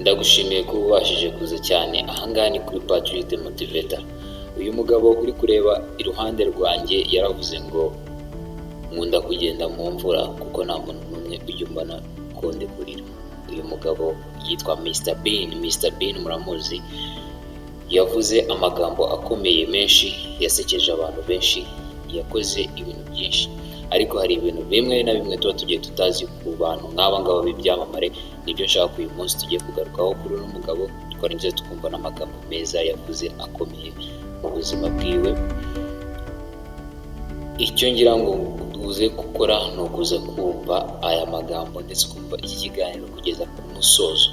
Ndagushimiye kuba ubashije kuza cyane. Ahangaha ni kuri Patrick the Motivator. Uyu mugabo uri kureba iruhande rwanjye yaravuze ngo nkunda kugenda mu mvura kuko nta muntu n'umwe ujya umbona ko ndi kurira. Uyu mugabo yitwa Mr Bean. Mr Bean muramuzi, yavuze amagambo akomeye menshi, yasekeje abantu benshi, yakoze ibintu byinshi, ariko hari ibintu bimwe na bimwe tuba tugiye tutazi ku bantu nk'aba ngaba b'ibyamamare. Nibyo nshaka uyu munsi tugiye kugarukaho kuri uno mugabo, twarangiza tukumva n'amagambo meza yavuze akomeye mu buzima bwiwe. Icyo ngira ngo uze gukora ni ukuza kumva aya magambo ndetse ukumva iki kiganiro kugeza ku musozo,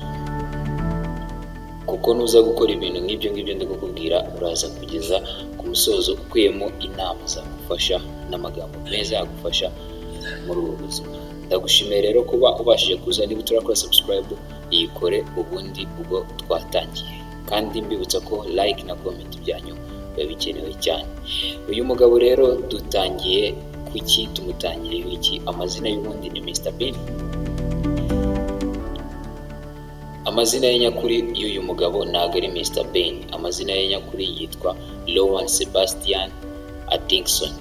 kuko nuza gukora ibintu nk'ibyo ngibyo ndi kukubwira, uraza kugeza ku musozo ukuyemo inama zagufasha n'amagambo meza yagufasha muri ubu buzima. Ndagushimiye rero kuba ubashije kuza. Niba utarakora subscribe yikore, ubundi ubwo twatangiye, kandi mbibutsa ko like na comment byanyu biba bikenewe cyane. Uyu mugabo rero dutangiye kuki, tumutangiriye iki? Amazina y'ubundi ni Mr Bean. Amazina ye nyakuri y'uyu mugabo ntabwo ari Mr Bean. Amazina ye nyakuri yitwa Rowan Sebastian Atkinson.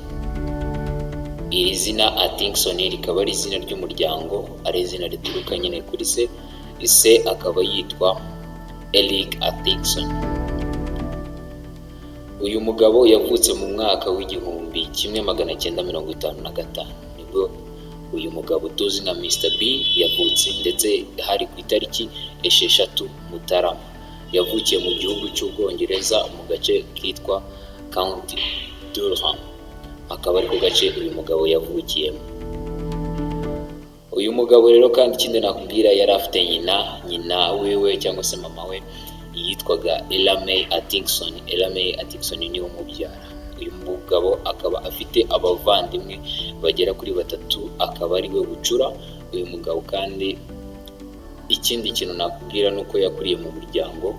Iri zina Atkinson rikaba ari izina ry'umuryango, ari izina rituruka nyine kuri se, se akaba yitwa Eric Atkinson. Uyu mugabo yavutse mu mwaka w'1955, nibwo uyu mugabo tuzi nka Mr Bean yavutse, ndetse hari ku itariki 6 Mutarama. Yavukiye mu gihugu cy'Ubwongereza mu gace kitwa County Durham, akaba ariko gace uyu mugabo yavukiyemo. Uyu mugabo rero kandi ikindi nakubwira, yari afite nyina, nyina wiwe cyangwa se mama we yitwaga Ella May Atkinson. Ella May Atkinson niwe umubyara. Uyu mugabo akaba afite abavandimwe bagera kuri batatu, akaba ari we bucura. Uyu mugabo kandi ikindi kintu nakubwira ni uko yakuriye mu muryango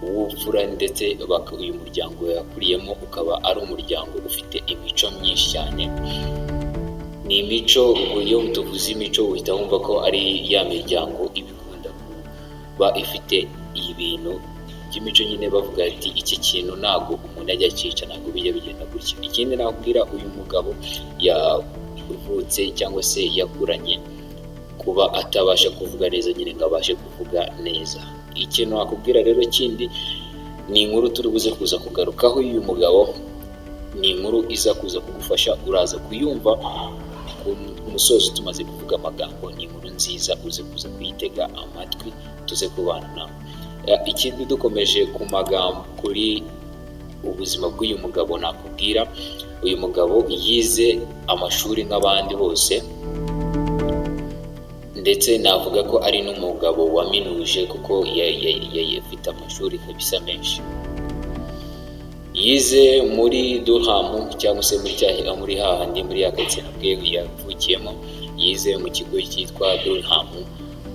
w'ubupfura, ndetse uyu muryango yakuriyemo ukaba ari umuryango ufite imico myinshi cyane. Ni imico, ubwo iyo tuvuze imico uhita wumva ko ari ya miryango iba ikunda kuba ifite ibintu by'imico nyine, bavuga ati iki kintu ntabwo umuntu ajya akica, ntabwo bijya bigenda gutya. Ikindi nakubwira, uyu mugabo yavutse cyangwa se yakuranye kuba atabasha kuvuga neza nyine ngo abashe kuvuga neza. Ikintu nakubwira rero kindi ni inkuru turi buze kuza kugarukaho y'uyu mugabo, ni inkuru iza kuza kugufasha, uraza kuyumva ku musozo tumaze kuvuga amagambo. Ni inkuru nziza, uze kuza kuyitega amatwi, tuze kubana nawe. Ikindi dukomeje ku magambo kuri ubuzima bw'uyu mugabo nakubwira, uyu mugabo yize amashuri nk'abandi bose, ndetse navuga ko ari n'umugabo waminuje kuko afite amashuri kabisa menshi. Yize muri Durham cyangwa se muri cya muri hahandi muri ya karitsiye nabwiye yavukiyemo, yize mu kigo cyitwa Durham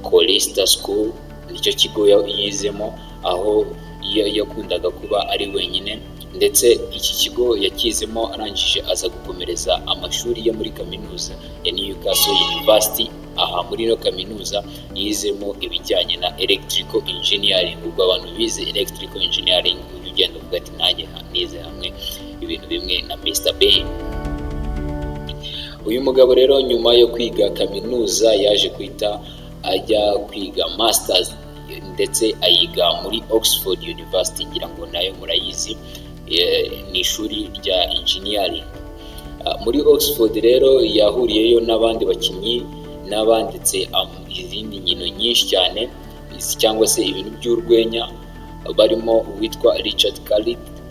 Colchester School, nicyo kigo yizemo, aho yakundaga kuba ari wenyine, ndetse iki kigo yakizemo arangije aza gukomereza amashuri ye muri kaminuza ya Newcastle University. Aha muri ino kaminuza yizemo ibijyanye na electrical engineering. Ubwo abantu bize electrical engineering ujya ugenda uvuga ati nanjye nize hamwe ibintu bimwe na Mr Bean. Uyu mugabo rero nyuma yo kwiga kaminuza yaje guhita ajya kwiga masters, ndetse ayiga muri Oxford University, ngira ngo nayo murayizi, ni ishuri rya engineering. Muri Oxford rero yahuriyeyo n'abandi bakinnyi n'abanditse izindi nkino nyinshi cyane cyangwa se ibintu by'urwenya, barimo uwitwa Richard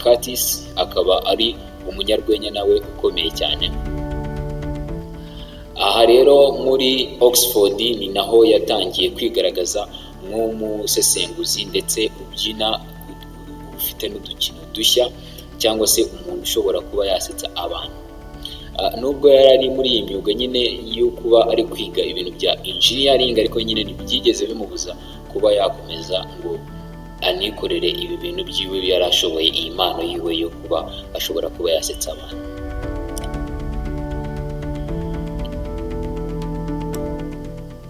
Curtis, akaba ari umunyarwenya nawe ukomeye cyane. Aha rero muri Oxford ni naho yatangiye kwigaragaza nk'umusesenguzi ndetse ubyina, ufite n'udukino dushya cyangwa se umuntu ushobora kuba yasetsa abantu. Nubwo yari ari muri iyi myuga nyine yo kuba ari kwiga ibintu bya engineering, ariko nyine ntibyigeze bimubuza kuba yakomeza ngo anikorere ibi bintu byiwe yari ashoboye, iyi mpano yiwe yo kuba ashobora kuba yasetsa abantu.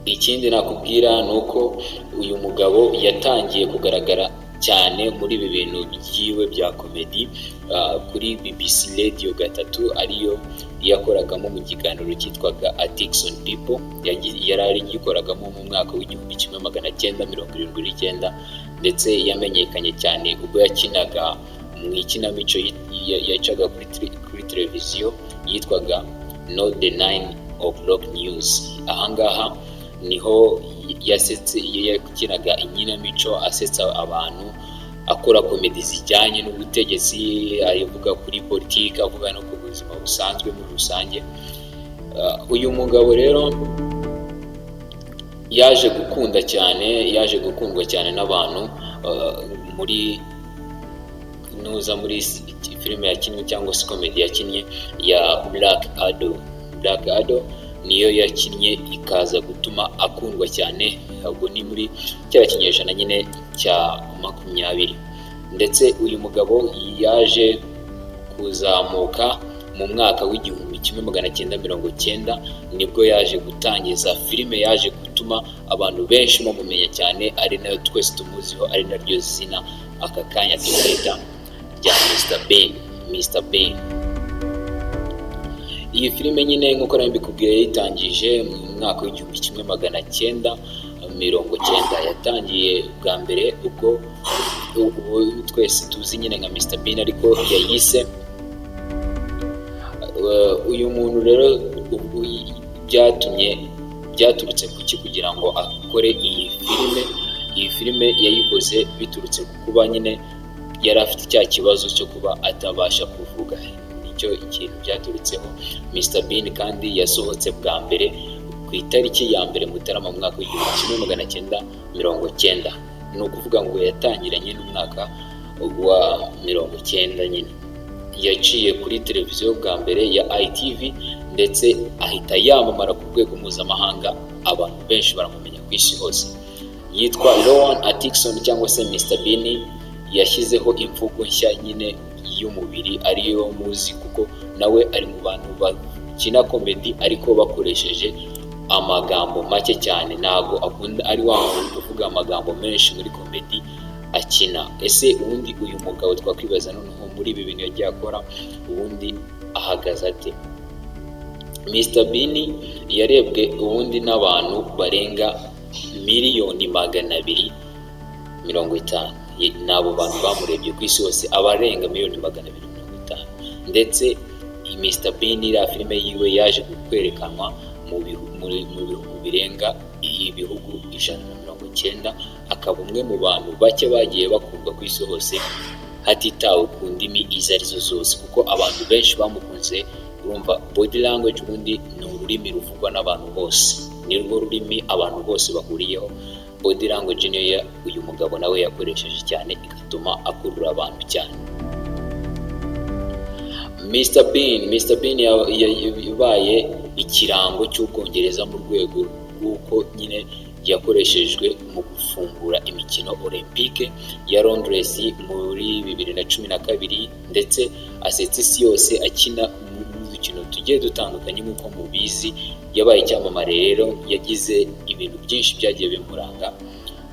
Ikindi nakubwira ni uko uyu mugabo yatangiye kugaragara cyane muri ibi bintu byiwe bya comedy kuri BBC Radio 3, ariyo yakoragamo mu kiganiro cyitwaga Atkinson People. Yari agikoragamo mu mwaka w'1979, ndetse yamenyekanye cyane ubwo yakinaga mu ikinamico yacaga kuri televiziyo yitwaga Not the 9 O'Clock News. Ahangaha niho yasetse, yakinaga inkinamico asetsa abantu, akora comedy zijyanye n'ubutegetsi, avuga kuri politiki, avuga no ku buzima busanzwe muri rusange. Uyu mugabo rero yaje gukunda cyane, yaje gukundwa cyane n'abantu muri nuza muri filime yakinnye cyangwa se comedy yakinnye ya Black Adder. Black Adder niyo yakinnye ikaza gutuma akundwa cyane. Ubwo ni muri cya kinyejana nyine cya 20. Ndetse uyu mugabo yaje kuzamuka mu mwaka w'1990, nibwo yaje gutangiza filime yaje gutuma abantu benshi bamumenya cyane, ari nayo twese tumuziho, ari naryo zina aka kanya tumwita rya Mr Bean. Mr Bean, iyi filime nyine nk'uko nari mbikubwiye, yayitangije mu mwaka w'1990. Yatangiye bwa mbere ubwo ubu twese tuzi nyine nka Mr Bean, ariko yayise uyu muntu rero byatumye byaturutse kuki kugira ngo akore iyi filime? Iyi filime yayikoze biturutse ku kuba nyine yari afite cya kibazo cyo kuba atabasha kuvuga, nicyo ikintu byaturutseho. Mr Bean kandi yasohotse bwa mbere ku itariki ya 1 Mutarama mu mwaka w'1990, ni ukuvuga ngo yatangiranye n'umwaka wa 90 nyine. Yaciye kuri televiziyo bwa mbere ya ITV, ndetse ahita yamamara ku rwego mpuzamahanga, abantu benshi baramumenya ku isi hose. Yitwa Rowan Atkinson cyangwa se Mr Bean. Yashyizeho imvugo nshya nyine y'umubiri, ariyo muzi, kuko nawe ari mu bantu bakina comedy ariko bakoresheje amagambo make cyane. Ntabwo akunda, ari wa muntu uvuga amagambo menshi muri comedy akina. Ese ubundi uyu mugabo twakwibaza noneho, muri ibi bintu yagiye akora, ubundi ahagaze ate? Mr Bean yarebwe ubundi n'abantu barenga miliyoni 250. Ni abo bantu bamurebye ku isi hose, abarenga miliyoni 250. Ndetse Mr Bean, iriya filime yiwe, yaje kwerekanwa mu bihugu birenga ibihugu 190, akaba umwe mu bantu bake bagiye bakundwa ku isi hose hatitawe ku ndimi izo arizo zose, kuko abantu benshi bamukunze. Urumva, body language ubundi ni ururimi ruvugwa n'abantu bose, ni rwo rurimi abantu bose bahuriyeho. Body language niyo uyu mugabo nawe yakoresheje cyane, igatuma akurura abantu cyane. Mr Bean, Mr Bean yabaye ikirango cy'Ubwongereza mu rwego rw'uko nyine yakoreshejwe mu gufungura imikino Olympique ya Londres muri 2012, ndetse asetsa isi yose akina udukino tugiye dutandukanye. Nk'uko mubizi, yabaye icyamamare rero, yagize ibintu byinshi byagiye bimuranga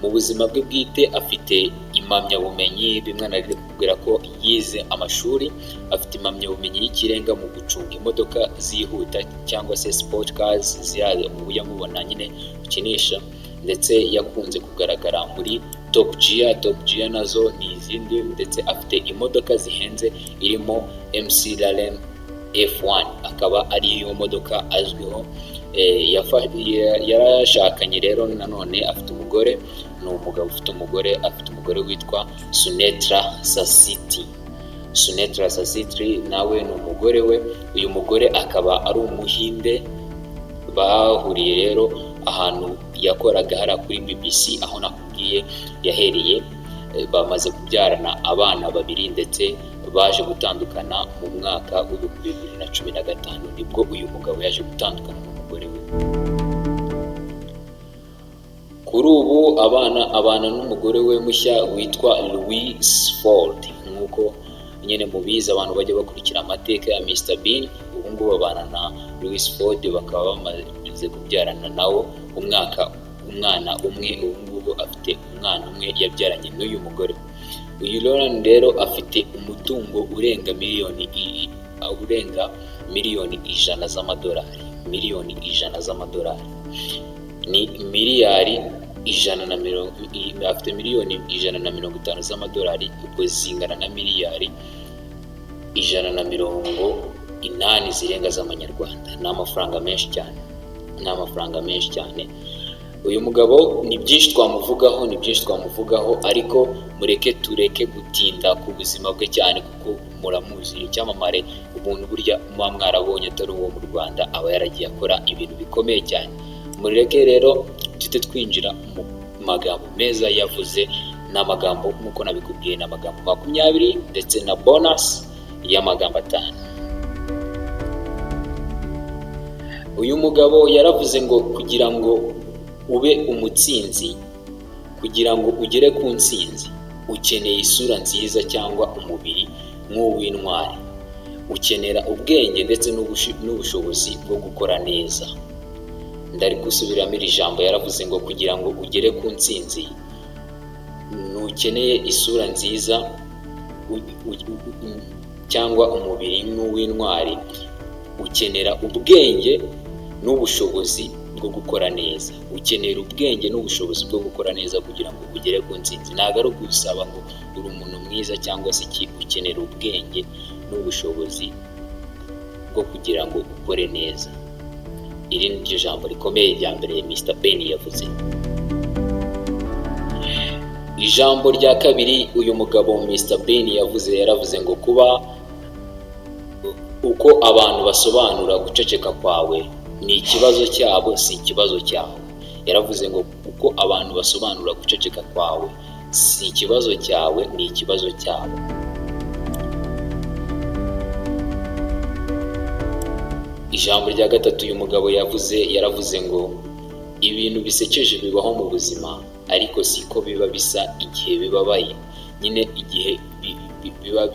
mu buzima bwe bwite. Afite impamyabumenyi, bimwe nari kukubwira ko yize amashuri, afite impamyabumenyi y'ikirenga mu gucunga imodoka zihuta cyangwa se sport cars, ziriya mujya mubona nyine ukinisha. Ndetse yakunze kugaragara muri Top Gear. Top Gear nazo ni izindi. Ndetse afite imodoka zihenze irimo McLaren F1, akaba ariyo modoka azwiho. Yarashakanye rero nanone, afite umugore, ni umugabo ufite umugore, afite umugore witwa Sunetra Sastry. Sunetra Sastry nawe ni umugore we. Uyu mugore akaba ari Umuhinde. Bahuriye rero ahantu yakoraga hariya kuri BBC, aho nakubwiye yahereye. Bamaze kubyarana abana babiri, ndetse baje gutandukana mu mwaka w'2015, nibwo uyu mugabo yaje gutandukana n'umugore we. Kuri ubu abana n'umugore we mushya witwa Louise Ford. Nk'uko nyine mubizi, abantu bajya bakurikira amateka ya Mr Bean, ubu ngubu babana na Louise Ford, bakaba bamaze Amaze kubyarana nawo umwana umwe. Ubu ngubu afite umwana umwe yabyaranye n'uyu mugore. Uyu Rowan rero afite umutungo urenga miliyoni 100 z'amadolari, miliyoni 100 z'amadolari ni miliyari ijana na mirongo, afite miliyoni 150 z'amadolari, ubwo zingana na miliyari 180 zirenga z'amanyarwanda. Ni amafaranga menshi cyane, ni amafaranga menshi cyane. Uyu mugabo ni byinshi twamuvugaho, ni byinshi twamuvugaho, ariko mureke tureke gutinda ku buzima bwe cyane kuko muramuzi, icyamamare, umuntu burya muba mwarabonye atari uwo mu Rwanda, aba yaragiye akora ibintu bikomeye cyane. Mureke rero tujye twinjira mu magambo meza yavuze, ni amagambo nk'uko nabikubwiye, ni amagambo 20 ndetse na bonus y'amagambo 5. Uyu mugabo yaravuze ngo kugira ngo ube umutsinzi, kugira ngo ugere ku ntsinzi, ukeneye isura nziza cyangwa umubiri nk'uw'intwari, ukenera ubwenge ndetse n'ubushobozi bwo gukora neza. Ndari gusubiramo iri jambo, yaravuze ngo kugira ngo ugere ku ntsinzi ntukeneye isura nziza cyangwa umubiri nk'uw'intwari, ukenera ubwenge n'ubushobozi bwo gukora neza. Ukenera ubwenge n'ubushobozi bwo gukora neza kugira ngo ugere ku ntsinzi. Ntabwo ari ugusaba ngo uri umuntu mwiza cyangwa se iki, ukenera ubwenge n'ubushobozi bwo kugira ngo ukore neza. Iri ni ryo jambo rikomeye rya mbere Mr Bean yavuze. Ijambo rya kabiri uyu mugabo Mr Bean yavuze, yaravuze ngo kuba uko abantu basobanura guceceka kwawe ni ikibazo cyabo, si ikibazo cyawe. Yaravuze ngo uko abantu basobanura guceceka kwawe si ikibazo cyawe, ni ikibazo cyabo. Ijambo rya gatatu uyu mugabo yavuze, yaravuze ngo ibintu bisekeje bibaho mu buzima, ariko siko biba bisa igihe bibabaye. Nyine igihe biba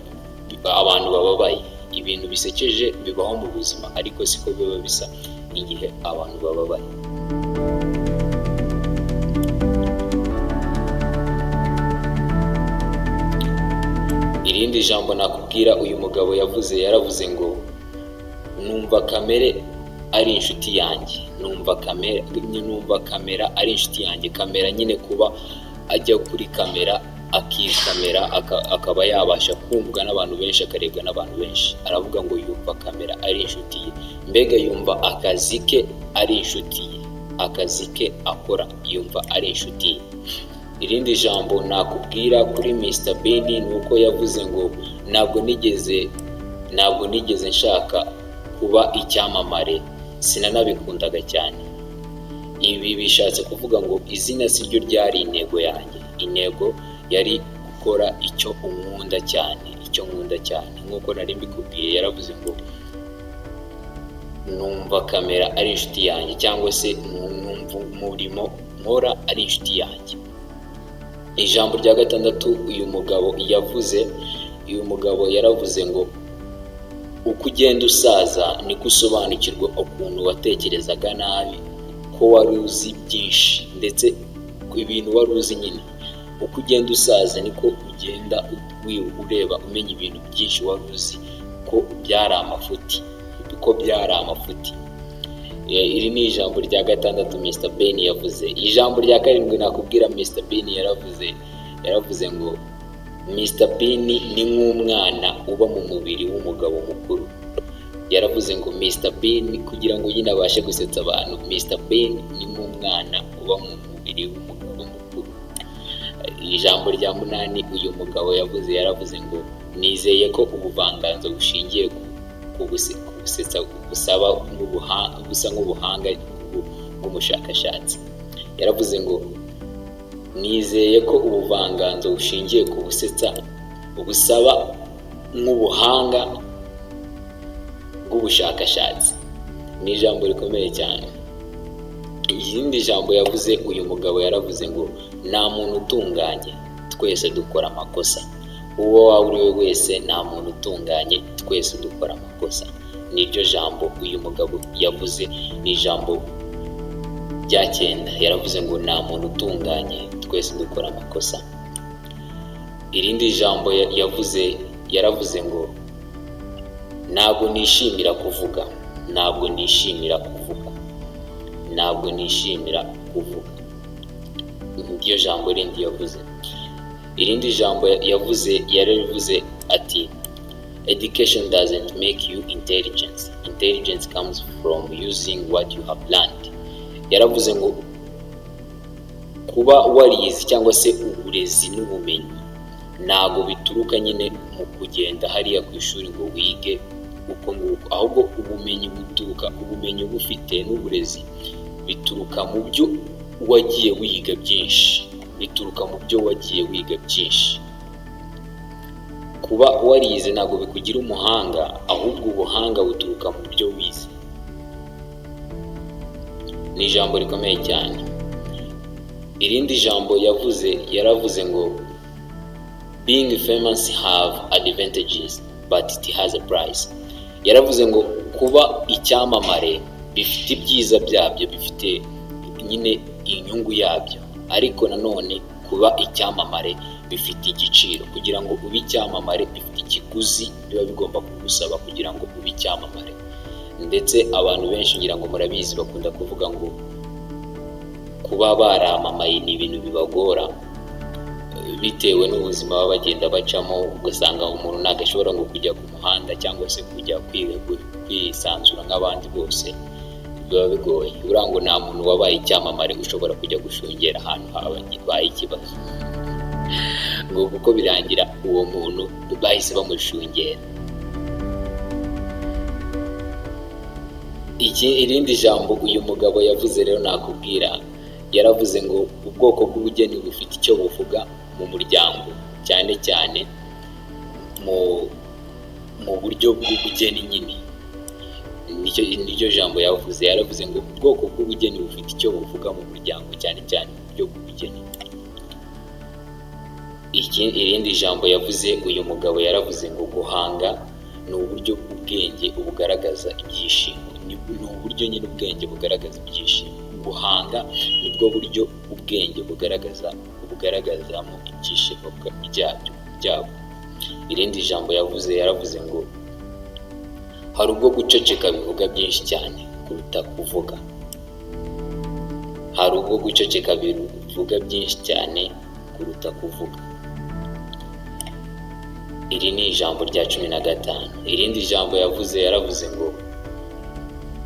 abantu bababaye, ibintu bisekeje bibaho mu buzima, ariko siko biba bisa igihe abantu bababaye. Irindi jambo nakubwira uyu mugabo yavuze, yaravuze ngo numva kamere ari inshuti yanjye, numva kamera ari inshuti yanjye. Kamera nyine kuba ajya kuri kamera akikamera akaba yabasha kumvwa n'abantu benshi, akarebwa n'abantu benshi. Aravuga ngo yumva kamera ari inshuti ye, mbega yumva akazi ke ari inshuti ye, akazi ke akora yumva ari inshuti ye. Irindi jambo nakubwira kuri Mr Bean ni uko yavuze ngo ntabwo nigeze nshaka kuba icyamamare, sinanabikundaga cyane. Ibi bishatse kuvuga ngo izina si ryo ryari intego yanjye, intego yari gukora icyo unkunda cyane, icyo nkunda cyane. Nk'uko nari mbikubwiye, yaravuze ngo numva kamera ari inshuti yanjye, cyangwa se numva umurimo nkora ari inshuti yanjye. Ijambo rya gatandatu uyu mugabo yavuze, uyu mugabo yaravuze ngo uko ugenda usaza niko usobanukirwa ukuntu watekerezaga nabi, ko wari uzi byinshi ndetse ibintu wari uzi nyine. Uko ugenda usaza niko ugenda ureba umenya ibintu byinshi wari uzi ko byari amafuti, ko byari amafuti. Iri ni ijambo rya gatandatu Mr Bean yavuze. Ijambo rya karindwi nakubwira Mr Bean yaravuze ngo Mr Bean ni nk'umwana uba mu mubiri w'umugabo mukuru. Yaravuze ngo Mr Bean kugira ngo nyine abashe gusetsa abantu, Mr Bean ni nk'umwana uba mu mubiri w'umugabo mukuru. Ijambo rya munani uyu mugabo yavuze, yaravuze ngo nizeye ko ubuvanganzo bushingiye ku gusetsa busaba busa nk'ubuhanga bw'umushakashatsi. Yaravuze ngo nizeye ko ubuvanganzo bushingiye ku busetsa busaba nk'ubuhanga bw'ubushakashatsi. Ni ijambo rikomeye cyane. Irindi jambo yavuze uyu mugabo, yaravuze ngo nta muntu utunganye, twese dukora amakosa. Uwo waba uri we wese nta muntu utunganye, twese dukora amakosa. Niryo jambo uyu mugabo yavuze, ni ijambo rya cyenda yaravuze ngo nta muntu utunganye, twese dukora amakosa. Irindi jambo yavuze, yaravuze ngo ntabwo nishimira kuvuga, ntabwo nishimira kuvuga, ntabwo nishimira kuvuga. Iryo jambo rindi yavuze. Irindi jambo yavuze, yaravuze ati "Education doesn't make you intelligence. Intelligence comes from using what you have learned." Yaravuze ngo kuba warize cyangwa se uburezi n'ubumenyi ntabwo bituruka nyine mu kugenda hariya ku ishuri ngo wige uko nguko, ahubwo ubumenyi buturuka, ubumenyi uba ufite n'uburezi bituruka mu byo wagiye wiga byinshi, bituruka mu byo wagiye wiga byinshi. Kuba warize ntabwo bikugira umuhanga, ahubwo ubuhanga buturuka mu byo wize. Ni ijambo rikomeye cyane. Irindi jambo yavuze, yaravuze ngo "Being famous have advantages, but it has a price." Yaravuze ngo kuba icyamamare bifite ibyiza byabyo, bifite nyine inyungu yabyo, ariko nanone kuba icyamamare bifite igiciro. Kugira ngo ube icyamamare bifite ikiguzi biba bigomba kugusaba kugira ngo ube icyamamare. Ndetse abantu benshi, ngira ngo murabizi, bakunda kuvuga ngo kuba baramamaye ni ibintu bibagora bitewe n'ubuzima baba bagenda bacamo, ugasanga umuntu ntabwo ashobora ngo kujya ku muhanda cyangwa se kujya kwiga kwisanzura nk'abandi bose, biba bigoye. Buriya ngo nta muntu wabaye icyamamare ushobora kujya gushungera ahantu habaye ikibazo, ngo kuko birangira uwo muntu bahise bamushungera. Iki irindi jambo uyu mugabo yavuze rero nakubwira, yaravuze ngo ubwoko bw'ubugeni bufite icyo buvuga mu muryango, cyane cyane mu buryo bw'ubugeni nyine. Nicyo jambo yavuze. Yaravuze ngo ubwoko bw'ubugeni bufite icyo buvuga mu muryango, cyane cyane mu buryo bw'ubugeni. Iki irindi jambo yavuze uyu mugabo, yaravuze ngo guhanga ni uburyo bw'ubwenge bugaragaza ibyishimo. Ni uburyo nyine ubwenge bugaragaza ibyishimo. Guhanga nibwo buryo ubwenge bugaragazamo ibyishimo byabwo. Irindi jambo yavuze, yaravuze ngo hari ubwo guceceka bivuga byinshi cyane kuruta kuvuga. Hari ubwo guceceka bivuga byinshi cyane kuruta kuvuga. Iri ni ijambo rya 15. Irindi jambo yavuze, yaravuze ngo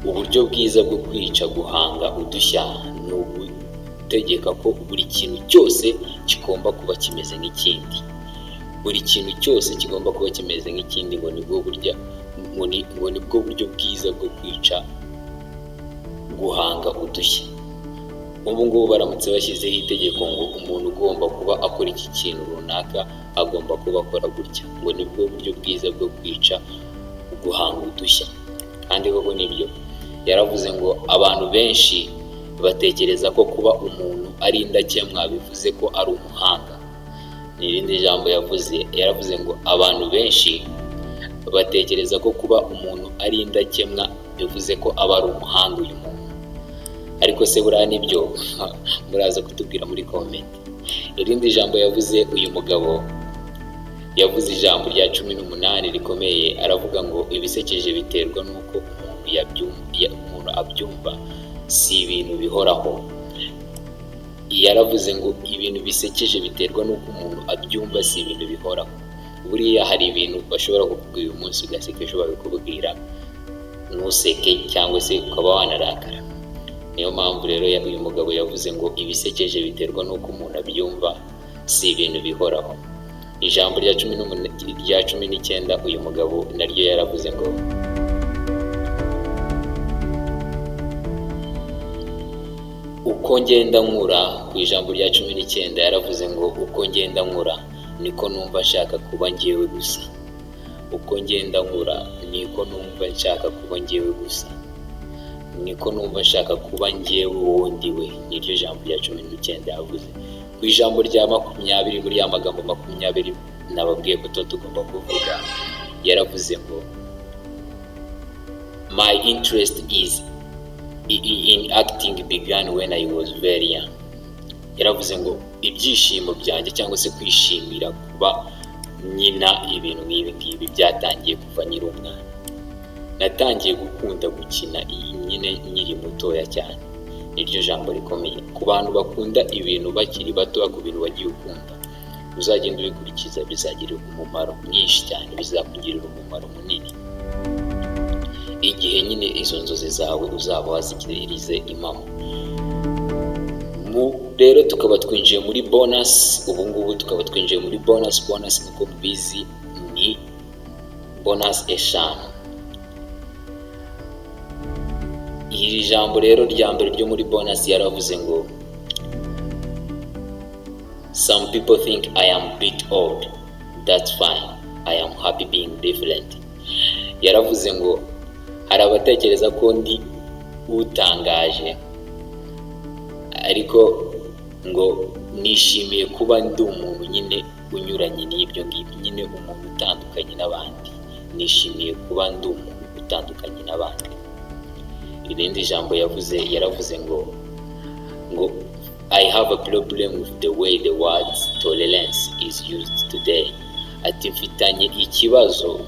uburyo bwiza bwo kwica guhanga udushya ni ugutegeka ko buri kintu cyose kigomba kuba kimeze nk'ikindi. Buri kintu cyose kigomba kuba kimeze nk'ikindi, ngo nibwo buryo bwiza bwo kwica guhanga udushya. Ubu ngubu baramutse bashyizeho itegeko ngo umuntu ugomba kuba akora iki kintu runaka agomba kuba akora gutya, ngo nibwo buryo bwiza bwo kwica guhanga udushya. Kandi koko nibyo. Yaravuze ngo abantu benshi batekereza ko kuba umuntu ari indakemwa bivuze ko ari umuhanga. Ni irindi jambo yavuze. Yaravuze ngo abantu benshi batekereza ko kuba umuntu ari indakemwa bivuze ko aba ari umuhanga uyu muntu. Ariko se buriya nibyo? Muraza kutubwira muri comment. Irindi jambo yavuze uyu mugabo, yavuze ijambo rya 18 rikomeye, aravuga ngo ibisekeje biterwa n'uko umuntu abyumva, si ibintu bihoraho. Yaravuze ngo ibintu bisekeje biterwa n'uko umuntu abyumva, si ibintu bihoraho. Buriya hari ibintu bashobora kukubwira uyu munsi ugaseka, ejo babikubwira ntuseke cyangwa se ukaba wanarakara. Niyo mpamvu rero uyu mugabo yavuze ngo ibisekeje biterwa n'uko umuntu abyumva, si ibintu bihoraho. Ijambo rya 19 uyu mugabo naryo yaravuze ngo uko ngenda nkura. Ku ijambo rya 19 yaravuze ngo uko ngenda nkura niko numva nshaka kuba njyewe gusa. Uko ngenda nkura niko numva nshaka kuba njyewe gusa, niko numva nshaka kuba njyewe uwo ndiwe. Niryo jambo rya 19 yavuze. Ku ijambo rya 20, muri ya magambo 20 nababwiye ko tuba tugomba kuvuga, yaravuze ngo "My interest is In acting began when I was very young." Yaravuze ngo ibyishimo byanjye cyangwa se kwishimira kuba nyina ibintu nk'ibi ngibi byatangiye kuva nkiri umwana. Natangiye gukunda gukina iyi nyine nkiri mutoya cyane. Niryo jambo rikomeye ku bantu bakunda ibintu bakiri bato. Ku bintu wagiye ukunda, uzagenda ubikurikiza, bizagira umumaro mwinshi cyane, bizakugirira umumaro munini igihe nyine izo nzozi zawe uzaba wazigirize impamo. Rero tukaba twinjiye muri bonus. Ubu ngubu tukaba twinjiye muri bonus. Bonus, nk'uko mubizi, ni bonus 5. Iri jambo rero rya mbere ryo muri bonus, yaravuze ngo: "Some people think I am a bit odd. That's fine. I am happy being different." Yaravuze ngo hari abatekereza ko ndi utangaje, ariko ngo nishimiye kuba ndi umuntu nyine unyuranye n'ibyo ngibyo, nyine umuntu utandukanye n'abandi. Nishimiye kuba ndi umuntu utandukanye n'abandi. Irindi jambo yavuze, yaravuze ngo "I have a problem with the way the word tolerance is used today." Ati mfitanye ikibazo,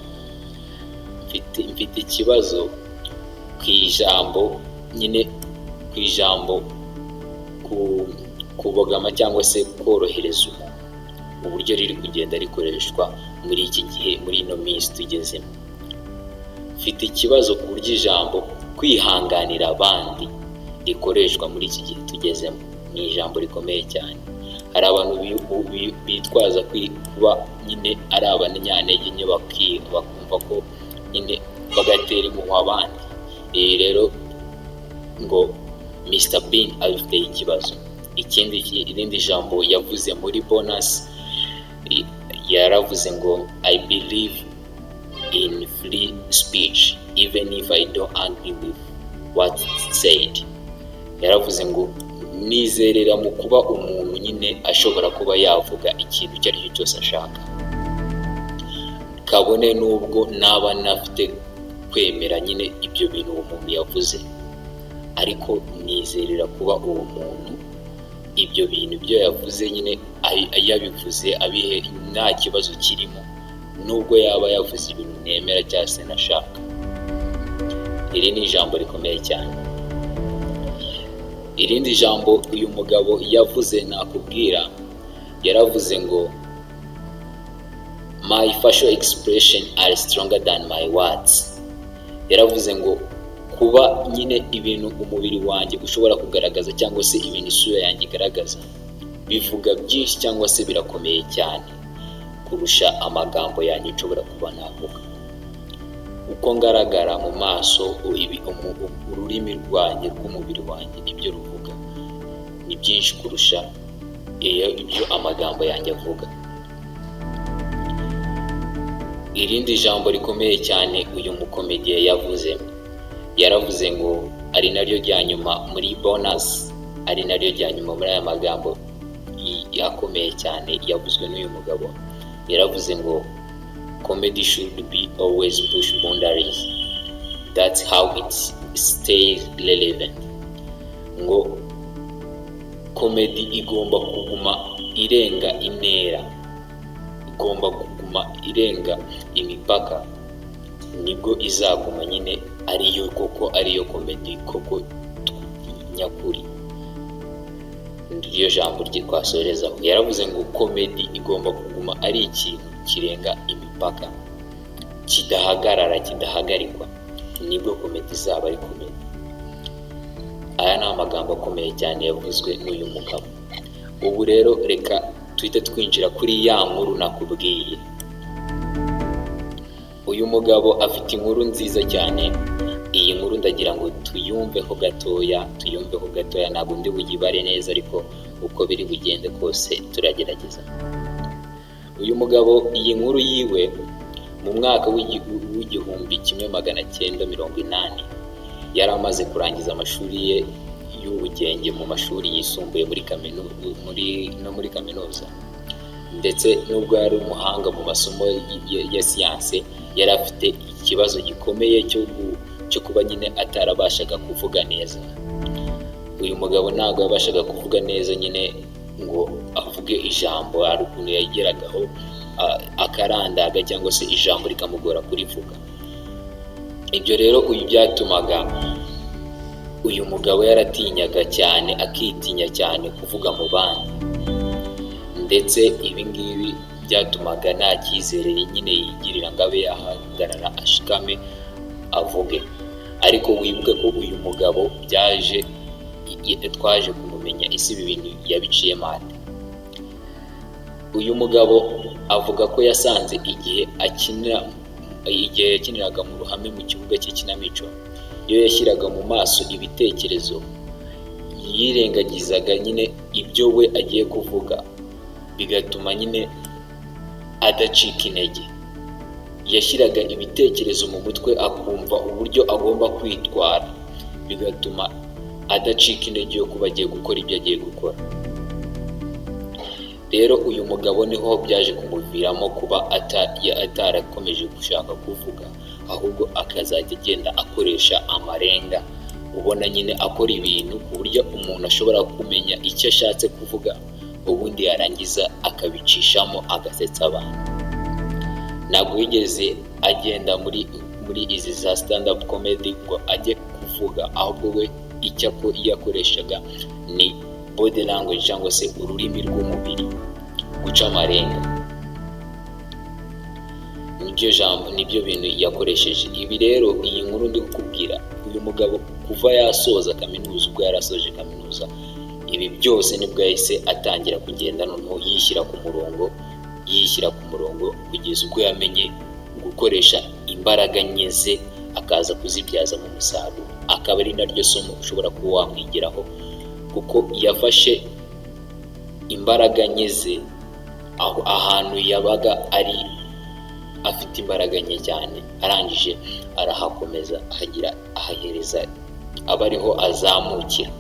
mfite ikibazo ku ijambo nyine, ku ijambo kubogama cyangwa se korohereza umuntu, uburyo riri kugenda rikoreshwa muri iki gihe, muri ino minsi tugezemo. Mfite ikibazo ku buryo ijambo kwihanganira abandi rikoreshwa muri iki gihe tugezemo. Ni ijambo rikomeye cyane. Hari abantu bitwaza kuba nyine ari abanyantege nke, bakumva ko nyine bagatera impuhwe abandi. Ibi rero ngo Mr Bean abifiteho ikibazo. Ikindi, irindi jambo yavuze muri bonus, yaravuze ngo: "I believe in free speech even if I don't agree with what said." Yaravuze ngo nizerera mu kuba umuntu nyine ashobora kuba yavuga ikintu icyo ari cyo cyose ashaka, kabone n'ubwo naba nafite kwemera nyine ibyo bintu uwo muntu yavuze, ariko nizerera kuba uwo muntu ibyo bintu ibyo yavuze nyine yabivuze abihe nta kibazo kirimo, nubwo yaba yavuze ibintu nemera cyangwa se nashaka. Iri ni ijambo rikomeye cyane. Irindi jambo uyu mugabo yavuze nakubwira, yaravuze ngo: "My facial expression are stronger than my words." Yaravuze ngo kuba nyine ibintu umubiri wanjye ushobora kugaragaza cyangwa se ibintu isura yanjye igaragaza bivuga byinshi cyangwa se birakomeye cyane kurusha amagambo yanjye nshobora kuba navuga. Uko ngaragara mu maso, ururimi rwanjye rw'umubiri wanjye, ibyo ruvuga ni byinshi kurusha ibyo amagambo yanjye avuga. Irindi jambo rikomeye cyane uyu mukomediye yavuze, yaravuze ngo, ari naryo rya nyuma muri bonus, ari naryo rya nyuma muri aya magambo akomeye cyane yavuzwe n'uyu mugabo, yaravuze ngo: "Comedy should be always push boundaries. That's how it stays relevant." Ngo comedy igomba kuguma irenga intera, igomba kuguma irenga imipaka, nibwo izaguma nyine ariyo koko, ariyo comedy koko nyakuri. Niryo jambo rye twasorezaho. Yaravuze ngo comedy igomba kuguma ari ikintu kirenga imipaka, kidahagarara, kidahagarikwa, nibwo comedy izaba ari comedy. Aya ni amagambo akomeye cyane yavuzwe n'uyu mugabo. Ubu rero reka tuhite twinjira kuri ya nkuru nakubwiye. Uyu mugabo afite inkuru nziza cyane. Iyi nkuru ndagira ngo tuyumveho gatoya, tuyumveho gatoya. Ntabwo ndi buyibare neza, ariko uko biri bugende kose turagerageza. Uyu mugabo, iyi nkuru yiwe, mu mwaka w'1980 yari amaze kurangiza amashuri ye y'ubugenge mu mashuri yisumbuye, muri kaminuza, muri no muri kaminuza. Ndetse nubwo yari umuhanga mu masomo ya siyanse, yari afite ikibazo gikomeye cyo cyo kuba nyine atarabashaga kuvuga neza. Uyu mugabo ntabwo yabashaga kuvuga neza nyine ngo avuge ijambo. Hari ukuntu yageragaho akarandaga cyangwa se ijambo rikamugora kurivuga. Ibyo rero uyu byatumaga uyu mugabo yaratinyaga cyane, akitinya cyane kuvuga mu bandi. Ndetse ibi ngibi byatumaga nta cyizere nyine yigirira ngo abe yahagarara ashikame avuge. Ariko wibuke ko uyu mugabo byaje twaje kumumenya isi ibi bintu yabiciyemo ate. Uyu mugabo avuga ko yasanze igihe akinira, igihe yakiniraga mu ruhame mu kibuga cy'ikinamico, iyo yashyiraga mu maso ibitekerezo, yirengagizaga nyine ibyo we agiye kuvuga, bigatuma nyine adacika intege. Yashyiraga ibitekerezo mu mutwe, akumva uburyo agomba kwitwara, bigatuma adacika intege yo kuba agiye gukora ibyo agiye gukora. Rero uyu mugabo niho byaje kumuviramo kuba atarakomeje gushaka kuvuga, ahubwo akazajya agenda akoresha amarenga, ubona nyine akora ibintu ku buryo umuntu ashobora kumenya icyo ashatse kuvuga, ubundi yarangiza akabicishamo agasetsa abantu. Ntabwo yigeze agenda muri izi za stand up comedy ngo ajye kuvuga, ahubwo we icyo yakoreshaga ni body language cyangwa se ururimi rw'umubiri, guca amarenga. Nibyo jambo, nibyo bintu yakoresheje. Ibi rero, iyi nkuru ndi kukubwira, uyu mugabo kuva yasoza kaminuza, ubwo yarasoje kaminuza, ibi byose nibwo yahise atangira kugenda noneho yishyira ku murongo, yishyira ku murongo kugeza ubwo yamenye gukoresha imbaraga nke ze akaza kuzibyazamo umusaruro. Akaba ari naryo somo ushobora kuba wamwigiraho, kuko yafashe imbaraga nke ze, aho ahantu yabaga ari afite imbaraga nke cyane, arangije arahakomeza, ahagira ahahereza aba ariho azamukira.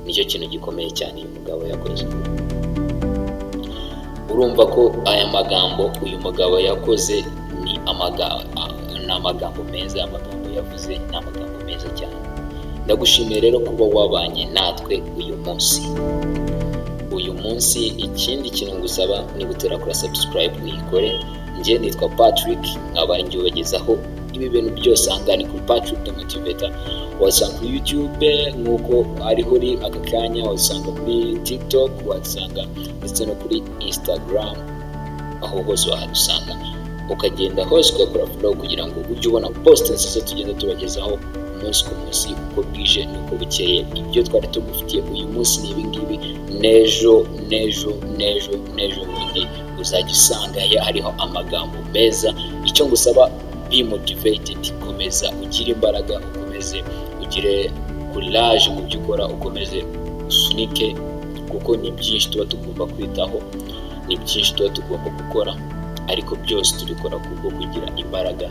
Nicyo kintu gikomeye cyane uyu mugabo yakoze. Urumva ko aya magambo uyu mugabo yakoze ni amagambo meza. Amagambo yavuze ni amagambo meza cyane. Ndagushimiye rero kuba wabanye natwe uyu munsi. Uyu munsi ikindi kintu ngusaba, niba utarakora subscribe uyikore. Njye nitwa Patrick, nkaba njye ubagezaho ibi bintu byose. Ahangaha ni kuri Patrick the Motivator. Wasanga kuri YouTube nk'uko ariho uri aka kanya, wasanga kuri TikTok, wasanga ndetse no kuri Instagram. Aho hose wahadusanga, ukagenda hose ugakora follow kugira ngo ujye ubona post nziza tugenda tubagezaho umunsi ku munsi, uko bwije n'uko bukeye. Ibyo twari tugufitiye uyu munsi ni ibingibi. N'ejo, n'ejo, n'ejo, n'ejo bundi uzajya usanga hariho amagambo meza. Icyo ngusaba, be motivated, komeza ugire imbaraga, ukomeze ugire courage mu byo ukora, ukomeze usunike, kuko ni byinshi tuba tugomba kwitaho, ni byinshi tuba tugomba gukora, ariko byose tubikora kubwo kugira imbaraga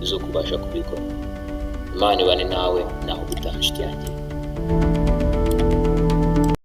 zo kubasha kubikora. Imana ibane nawe. Naho ubutaha, inshuti yanjye.